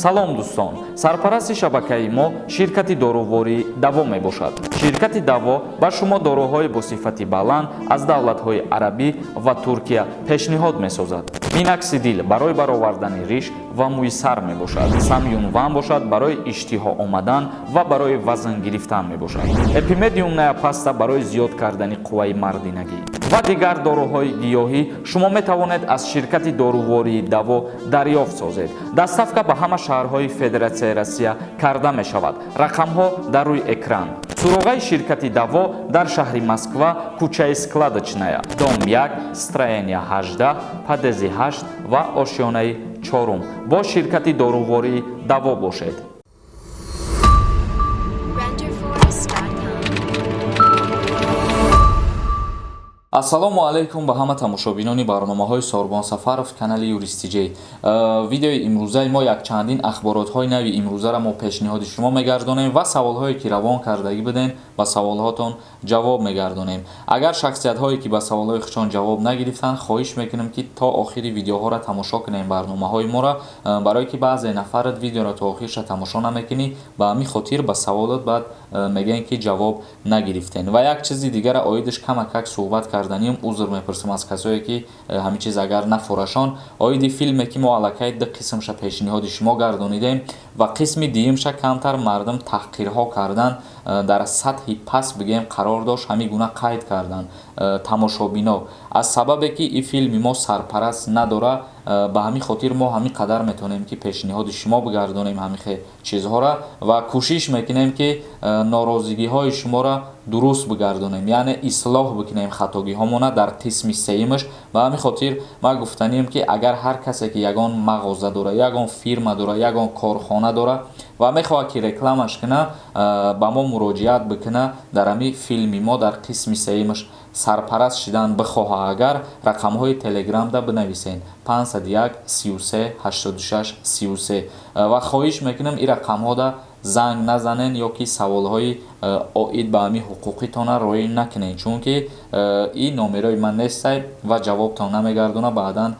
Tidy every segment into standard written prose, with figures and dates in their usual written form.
Салом, дӯстон! Сарпарасти шабакаи мо ширкати дорувории Даво мебошад. Ширкати Даво ба шумо доруҳои бо сифати баланд аз давлатҳои арабӣ ва Туркия пешниҳод месозад. Миноксидил барои баровардани риш ва мӯи сар мебошад. Самюнван бошад, барои иштиҳо омадан ва барои вазн гирифтан мебошад. Эпимедиумная паста барои зиёд кардани қувваи мардинагӣ ва дигар доруҳои гиёҳӣ шумо метавонед аз ширкати дорувории Даво дарёфт созед. Доставка ба ҳама шаҳрҳои Федератсияи Россия карда мешавад. Рақамҳо дар рӯи экран. Суроғаи ширкати Даво дар шаҳри Москва, кӯчаи Складочная, дом 1, строение 18, подъезди 8 ва ошёнаи чорум. Бо ширкати дорувории Даво бошед. Renderforest.com. Ассалому алайкум ба ҳама тамошобинони барномаҳои Сорбон Сафаров, канали Юристиҷей. Видеои имрӯзаи мо якчандин ахборотҳои нави имрӯзаро мо пешниҳоди шумо мегардонем ва саволҳое, ки равон кардагӣ будем, ба саволҳотон ҷавоб мегардонем. Агар шахсиятҳое, ки ба саволҳои худшон ҷавоб нагирифтанд, хоҳиш мекунем, ки то охири видеоҳоро тамошо кунем барномаҳои моро, барое ки баъзе нафарат видеоро то охирша тамошо намекунӣ, ба ҳамин хотир ба саволот баъд мегӯянд, ки ҷавоб нагирифтем. Ва як чизи дигара оидаш камакак суҳбат карданием. Узр мепурсам аз касое, ки ҳамин чиз агар нафурашон. Оиди филме, ки мо аллакай ду қисмша пешниҳоди шумо гардонидем ва қисми дуюмша камтар мардум таҳқирҳо кардан, дар сатҳи паст бигӯем қарор дошт, ҳамин гуна қайд кардан тамошобино. Аз сабабе ки ин филми мо сарпараст надора, ба ҳамин хотир мо ҳамин қадар метавонем, ки пешниҳоди шумо бигардонем ҳамин чизҳоро ва кӯшиш мекунем, ки норозигиҳои шуморо дуруст бигардонем, яъне ислоҳ бикунем хатогиҳомона дар қисми сеюмаш. Ба ҳамин хотир ман гуфтанием, ки агар ҳар касе, ки ягон мағоза дора, ягон фирма дора, ягон корхона дора ва мехоҳад, ки рекламаш куна, ба мо муроҷиат бикуна. Дар ҳамин филми мо дар қисми сеюмаш сарпараст шидан бихоҳа агар, рақамҳои телеграмда бинависен: 501 33 86 33. Ва хоҳиш мекунам, ин рақамҳода занг назанен ё ки саволҳои оид ба ҳамин ҳуқуқитона роӣ накунед, чунки ин номерои ман нестай ва ҷавобтон намегардона. Баъдан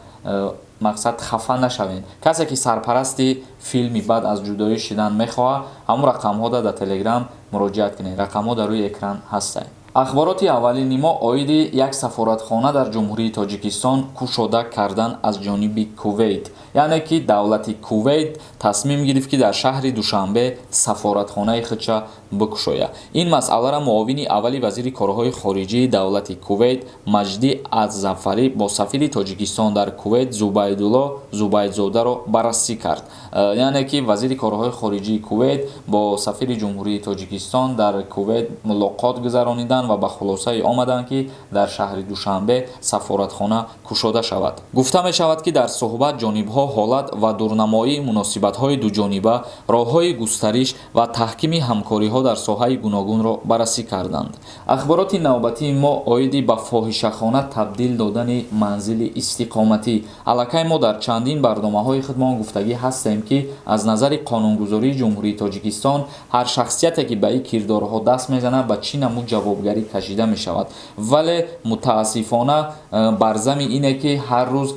мақсад хафа нашавед. Касе, ки сарпарасти филми баъд аз ҷудоӣ шидан мехоҳад, ҳамон рақамҳода дар телеграм муроҷиат кунед. Рақамҳо дар рӯи экран ҳастанд. Ахбороти аввалини мо оиди як сафоратхона дар Ҷумҳурии Тоҷикистон кушода кардан аз ҷониби Кувейт, яъне ки давлати Кувейт тасмим гирифт, ки дар шаҳри Душанбе сафоратхонаи худша бикушояд. Ин масъаларо муовини аввали вазири корҳои хориҷии давлати Кувейт Маҷдӣ Аззафарӣ бо сафири Тоҷикистон дар Кувейт Зубайдулло Зубайдзодаро баррасӣ кард. Яъне ки вазири корҳои хориҷии Кувейт бо сафири Ҷумҳурии Тоҷикистон дар Кувейт мулоқот гузарониданд ва ба хулосае омаданд, ки дар шаҳри Душанбе сафоратхона кушода шавад. Гуфта мешавад, ки дар суҳбат ҷонибҳо ҳолат ва дурнамоии муносибатҳои дуҷониба, роҳҳои густариш ва таҳкими ҳамкориҳо дар соҳаи гуногунро баррасӣ карданд. Ахбороти навбатии мо оиди ба фоҳишахона табдил додани манзили истиқоматӣ. Аллакай мо дар чандин барномаҳои худмон гуфтагӣ ҳастем, ки аз назари қонунгузории Ҷумҳурии Тоҷикистон ҳар шахсияте, ки ба ин кирдорҳо даст мезанад, ба чӣ намуд ҷавобгарӣ кашида мешавад. Вале мутаассифона, бар зами ине, ки ҳар рӯз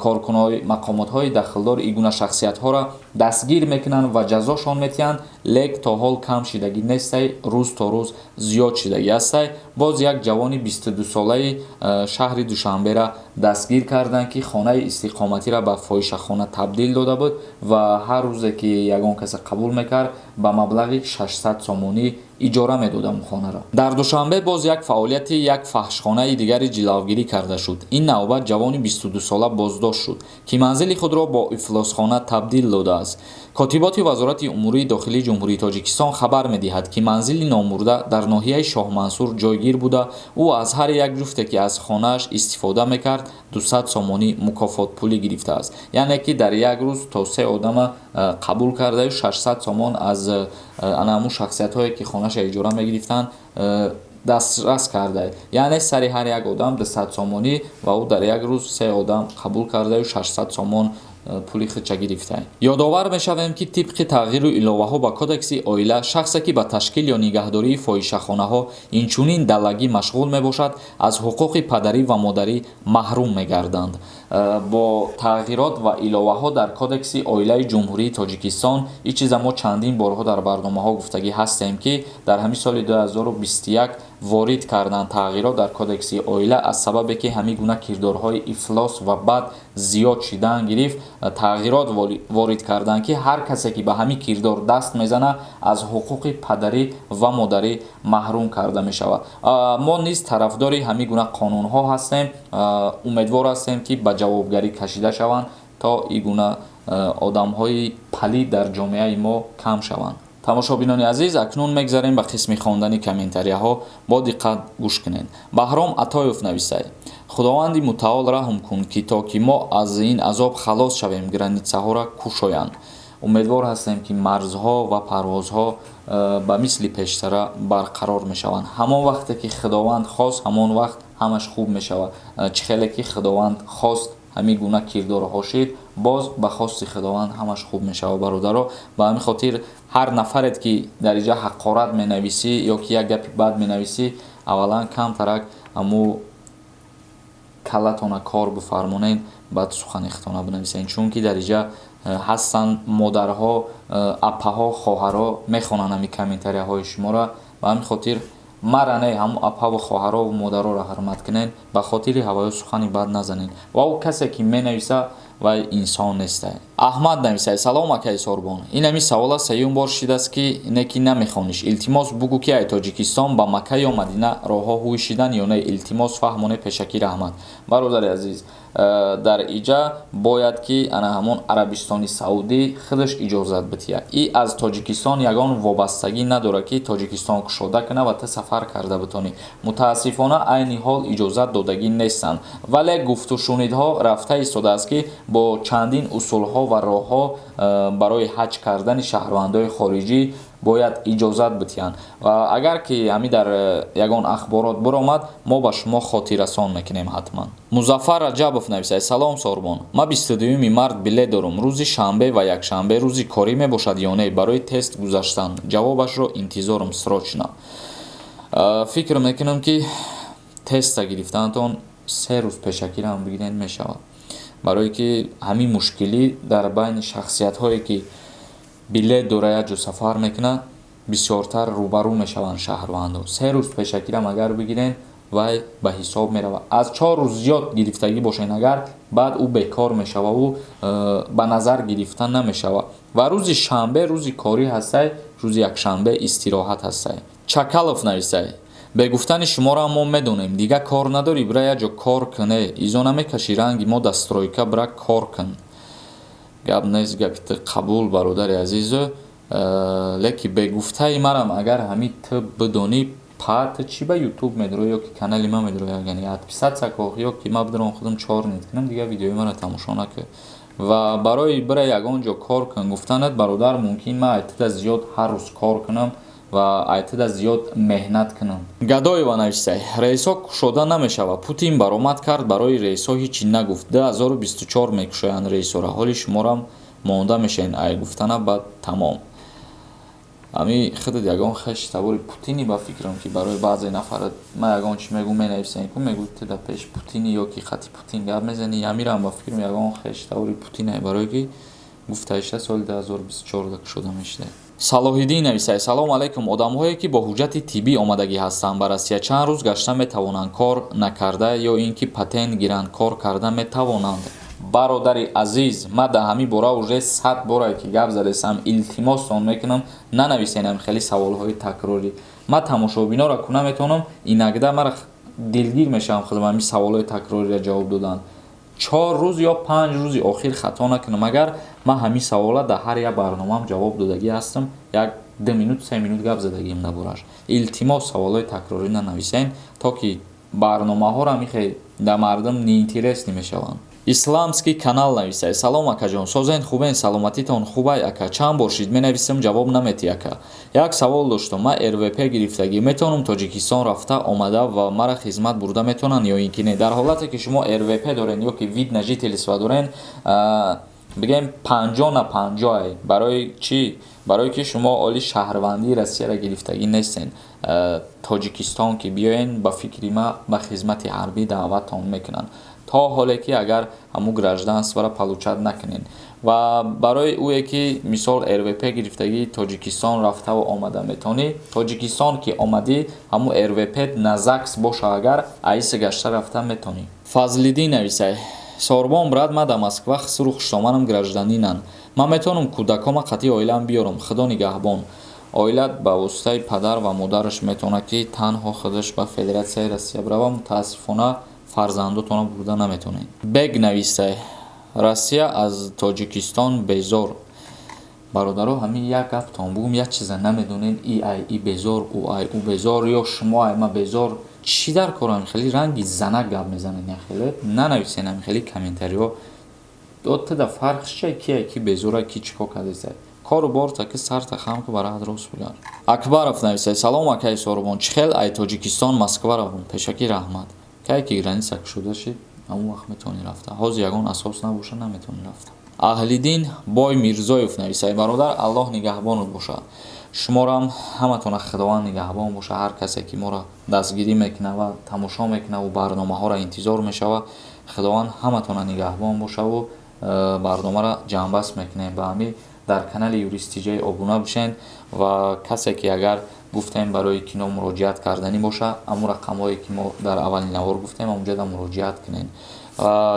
коркунои мақомотҳои дахлдор ин гуна шахсиятҳоро дастгир мекунанд ва ҷазошон метиҳанд, лек то ҳол кам шидагӣ нестай, рӯз то рӯз зиёд шидагӣ ҳастай. Боз як ҷавони 22-солаи шаҳри Душанбера дастгир карданд, ки хонаи истиқоматиро ба фоҳишахона табдил дода буд ва ҳар рӯзе, ки ягон касе қабул мекард, ба маблағи 600 сомонӣ иҷора медод он хонаро. Дар Душанбе боз як фаъолияти як фаҳшхонаи дигари ҷилавгирӣ карда шуд. Ин навбат ҷавони 22-сола боздошт шуд, ки манзили худро бо ифлосхона табдил додааст. Котиботи Вазорати умурии дохилии Ҷумҳурии Тоҷикистон хабар медиҳад, ки манзили номбурда дар ноҳияи Шоҳмансур ҷойгир буда, ӯ аз ҳар як ҷуфте, ки аз хонааш истифода мекард, 200 сомонӣ мукофотпулӣ гирифтааст. Яъне ки дар як рӯз то се одама қабул кардаю 600 сомон аз ана ҳамун шахсиятҳое, ки хонаша иҷора мегирифтанд, дастрас карда. Яъне сари ҳар як одам 200 сомонӣ ва ӯ дар як рӯз се одам қабул кардаю 600 сомон пули худша гирифта. Ёдовар мешавем, ки тибқи тағйиру иловаҳо ба Кодекси оила, шахсе, ки ба ташкил ё нигаҳдории фоҳишахонаҳо, инчунин даллагӣ машғул мебошад, аз ҳуқуқи падарӣ ва модарӣ маҳрум мегарданд. Бо тағйирот ва иловаҳо дар Кодекси оилаи Ҷумҳурии Тоҷикистон. Ин чиза мо чандин борҳо дар барномаҳо гуфтагӣ ҳастем, ки дар ҳамин соли 2021 ворид кардан тағйирот дар Кодекси оила, аз сабабе ки ҳамин гуна кирдорҳои ифлос ва бад зиёд шидан гирифт, тағйирот ворид карданд, ки ҳар касе ки ба ҳамин кирдор даст мезана, аз ҳуқуқи падарӣ ва модарӣ маҳрум карда мешавад. Мо низ тарафдори ҳамин гуна қонунҳо ҳастем. Умедвор ҳастем, ки ба ҷавобгарӣ кашида шаванд, то ин гуна одамҳои палид дар ҷомеаи мо кам шаванд. Тамошобинони азиз, акнун мегзарем ба қисми хондани комментарияҳо. Бо диққат гӯш кунед. Баҳром Атоев нависад: «Худованди мутаол, раҳм кун, ки то ки мо аз ин азоб халос шавем, границаҳоро кушоянд». Умедвор ҳастем, ки марзҳо ва парвозҳо ба мисли пештара барқарор мешаванд. Ҳамон вақте ки Худованд хост, ҳамон вақт ҳамаш хуб мешавад. Чӣ хеле ки Худованд хост, ҳамин гуна кирдорҳо шид, боз ба хости Худованд ҳамаш хуб мешавад, бародаро. Ба ҳамин хотир ҳар нафарет ки дар инҷа ҳақорат менависӣ ё ки як гапи бад менависӣ, аввалан камтарак ҳаму каллатона кор бифармонед, баъд сухани худтона бинависед, чунки дар инҷа ҳастанд модарҳо, апаҳо, хоҳарҳо, мехонанд ҳамин комментарияҳои шуморо. Ба ҳамин хотир мара не, ҳамун апаву хоҳарову модароро ҳурмат кунед, ба хотири ҳавоё сухани бад назанед. Ва ӯ касе ки менависа, вай инсон нестай. Аҳмад нависад: «Салом, акаи Сорбон. Ин ҳамин савола сеюм бор шидааст, ки не ки намехониш. Илтимос, бугӯ, ки ай Тоҷикистон ба Макка ё Мадина роҳҳо ҳуй шидан ё не? Илтимос, фаҳмоне пешакӣ, раҳмат». Бародари азиз, дар иҷа бояд ки ана ҳамон Арабистони Саудӣ худаш иҷозат бидиҳад. И аз Тоҷикистон ягон вобастагӣ надорад, ки Тоҷикистон кушода кунад ва ту сафар карда битонӣ. Мутаассифона, айни ҳол иҷозат додагӣ нестанд, вале гуфтушунидҳо рафта истодааст, ки бо чандин усулҳо ва роҳҳо барои ҳаҷ кардани шаҳрвандои хориҷӣ бояд иҷозат бидиҳанд. Ва агар ки ҳамин дар ягон ахборот биромад, мо ба шумо хотиррасон мекунем ҳатман. Музаффар Раҷабов нависад: «Салом, Сорбон. Ма 22 март билет дорум. Рӯзи шанбе ва якшанбе рӯзи корӣ мебошад ё не барои тест гузаштан? Ҷавобашро интизорам, срочно». Фикр мекунам, ки теста гирифтанатон 3 рӯз пешакиро бигиред, мешавад, барое ки ҳамин мушкилӣ дар байни шахсиятҳое ки билет дора, як ҷо сафар мекунад, бисёртар рӯбарӯ мешаванд шаҳрвандо. 3 рӯз пешакирам агар бигирен, вай ба ҳисоб меравад. Аз 4 рӯз зиёд гирифтагӣ бошен агар, баъд ӯ бекор мешава, ӯ ба назар гирифта намешавад. Ва рӯзи шанбе рӯзи корӣ ҳастай, рӯзи якшанбе истироҳат ҳастай. Чакалов нависай: «Бе гуфтани шуморо мо медонем, дига кор надорӣ, бира як ҷо кор куне, изо намекашӣ, ранги мо да стройка бира кор кун». Гап нест, гапи ту қабул, бародари азизу, леки бегуфтаи марам агар ҳамин ту бидонӣ, па ту чӣ ба Ютуб медроӣ ё ки канали ман медроӣ? Яъне отписаться ко, ё ки ма бидорам худам чор нет кунам, дига видеои маро тамошо накун. Ва барои бира ягон ҷо кор кун гуфтанат, бародар, мумкин ман айтида зиёд ҳар рӯз кор кунам ва айтида зиёд меҳнат кунам. Гадоева нависай: «Рейсҳо кушода намешавад. Путин баромад кард, барои рейсҳо ҳичи нагуфт. 2024 мекушоянд рейсҳоро. Ҳоли шуморам монда мешавед ай гуфтана, баъд тамом». Ами худат ягон хеш табори Путини, ба фикрам, ки барои баъзе нафара ман ягон чи мегӯ, менависем ку, мегӯ ту дар пеши Путини ё ки хати Путин гап мезанӣ. Амирам, ба фикрам, ягон хеш табори Путине, барое ки гуфтаиша соли 2024 кушода мешуда. Салоҳиддин нависад: «Салом алайкум. Одамҳое ки бо ҳуҷҷати тиббӣ омадагӣ ҳастанд ба Россия, чанд рӯз гашта метавонанд кор накарда ё ин ки патент гиранд, кор карда метавонанд?» Бародари азиз, ман дар ҳамин бора уже 100 борае ки гап задестам. Илтимостон мекунам, нанависенам хеле саволҳои такрорӣ. Ман тамошобинора ку наметавонам, иногда мара дилгир мешавам худам ҳамин саволҳои такрориро ҷавоб додан. 4 рӯз ё 5 рӯзи охир, хато накунам агар, ман ҳамин савола дар ҳар як барномаам ҷавоб додагӣ ҳастам, 1-2 минут, 3 минут гап задагием дар бораш. Илтимос, саволҳои такрорӣ нанависен, то ки барномаҳоро михе дар мардум неинтересный мешаванд. Исламский канал нависад: «Салом, акаҷон, созен, хубен, саломатитон хубай, ака? Чанд бор шид менависам, ҷавоб наметӣ. Ака, як савол доштам. Ман РВП гирифтагӣ, метавонам Тоҷикистон рафта омада ва мара хизмат бурда метавонанд ё ин ки не?» Дар ҳолате ки шумо РВП дорен ё ки вид на жительство дорен, бигем, 50 на 50. Барои чӣ? Барое ки шумо оли шаҳрвандии Россияро гирифтагӣ нестен. Тоҷикистон ки биёен, ба фикри ман, ба хизмати ҳарбӣ даъваттон мекунанд. То ҳоле ки агар ҳамун гражданствора получать накунед. Ва барои ӯе ки, мисол, РВП гирифтагӣ, Тоҷикистон рафтаву омада метавонӣ. Тоҷикистон ки омадӣ, ҳамун РВП на ЗАГС боша, агар аиси гашта рафта метавонӣ. Фазлиддин нависай: «Сорбон, брат, ма да Москва хусуру хуштоманам гражданинан. Ман метавонам кӯдакома қатъи оилаам биёрам? Худо нигаҳбон». Оилат ба воситаи падар ва модараш метавонад, ки танҳо худаш ба Федератсияи Россия бирава. Мутаассифона, фарзандотонро бурда наметавонед. Бег нависай: «Россия аз Тоҷикистон безор». Бародаро, ҳамин як гаптон бугум, як чиза намедонед: и ай и безор, ӯ ай ӯ безор ё шумо ай ма безор. Чӣ дар корам? Хеле ранги занак гап мезанед. Хеле нанависен ҳамин хеле комментариҳо. Тада фарқ чия? Ки ай ки безора, ки чӣ кор кардеса? Кору борта ки сарта хам ки бараҳат рост бигар. Акбаров нависай: «Салом, акаи Сорубон, чӣ хел ай Тоҷикистон Москва равон? Пешакӣ раҳмат». Кае ки граница кушода шид, ҳамон вақт метавонӣ рафта. Ҳозир ягон асос набоша, наметавонӣ рафта. Аҳлиддин Бой Мирзоев нависай: «Бародар, Аллоҳ нигаҳбонат бошад». Шуморам ҳаматона Худованд нигаҳбон боша. Ҳар касе ки моро дастгирӣ мекунад ва тамошо мекунаву барномаҳоро интизор мешавад, Худованд ҳаматона нигаҳбон бошаву барномаро ҷамъбаст мекунем. Ба ҳамин дар канали Юрист Тиҷай обуна бишед ва касе ки агар гуфтем барои кино муроҷиат карданӣ боша, ҳамун рақамҳое ки мо дар аввалин навор гуфтем, ҳамунҷода муроҷиат кунед.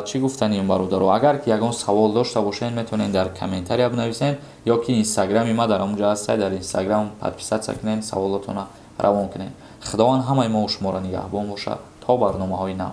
Чӣ гуфтанем, бародаро? Агар ки ягон савол дошта бошед, метавонед дар комментария бинависед ё ки инстаграми ма дар ҳамунҷо ҳаста, дар инстаграм подписаться кунед, саволотонро равон кунед. Худованд ҳамаи мо шуморо нигаҳбон бошад. То барномаҳои нав.